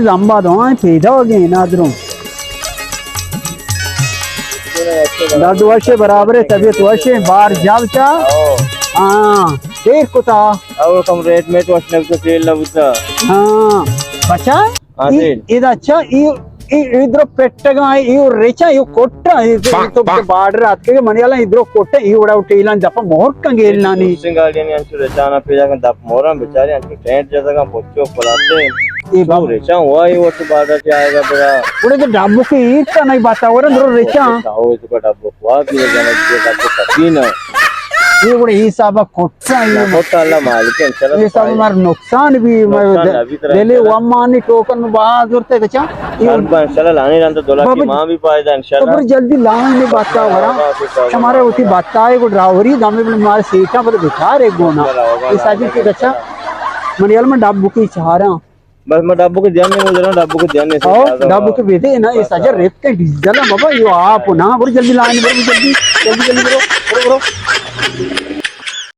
زمبا دوائیں پیدا گئے نادروں۔ داد وشے برابر ہے، طبیعت وشے، بار جال چا۔ ہاں، دیر کتا۔ اور کم ریٹ میں تو اشنک تو تیل نہ بوتا۔ ہاں، بچا؟ ہاں، ای، تیل۔ ادا اچھا، ای، ای، ادرو پٹگا، ای رچا، ای کوٹا، ای تو بارڈر آت کے منی والا ادرو کوٹا، ای وڑا ٹیلان دپا مہر کنگیل نانی۔ سنگاڑی نے انچو رچانا پیدا کن دپ مہران بیچارے انچو ٹینٹ جیسا کن پچو پلاتے۔ اے بابا۔ ریچاں ہوا ہی وہ تو بارڈر سے آئے گا برا۔ اڑے تو ڈبو کے عید کا نہیں بتا، ورن درو ریچاں۔ ریچاں ہو، تو کا ڈبو ہوا بھی جانا، جو ڈبو کپی نا۔ اے اڑے حساب کوٹا ہی۔ نہ، کوٹا اللہ مالک ہے، انشاءاللہ اے سب پائے۔ ہمار نقصان بھی، نقصان میں بھی طرح دلے انشاءاللہ۔ ومانی ٹوکن میں بہا زورتے بچا۔ انشاءاللہ، انشاءاللہ، لانے رہتا دولا بابا کی ماں بھی پائے دا، تو انشاءاللہ۔ پر جلدی لائن میں بتا ورا۔ ہمارا ہوتی بتا ہے، وہ ڈراوری دامے بل مارے سیٹا بل بچار ایک گونا۔ انشاءاللہ، ہوگا، اے ساجد کے بچا۔ منی حال میں ڈبو کی چہاراں۔ بس میں ڈبو کے دھیان نہیں گزرا، ڈبو کے دھیان نہیں سے او، زیادہ ڈبو کے بیٹے نا، یہ بس سجا ہاں۔ ریت کے ڈیزل ہے بابا، یہ آپ نا، برو جلدی لائن، برو جلدی، جلدی، جلدی برو، برو، برو۔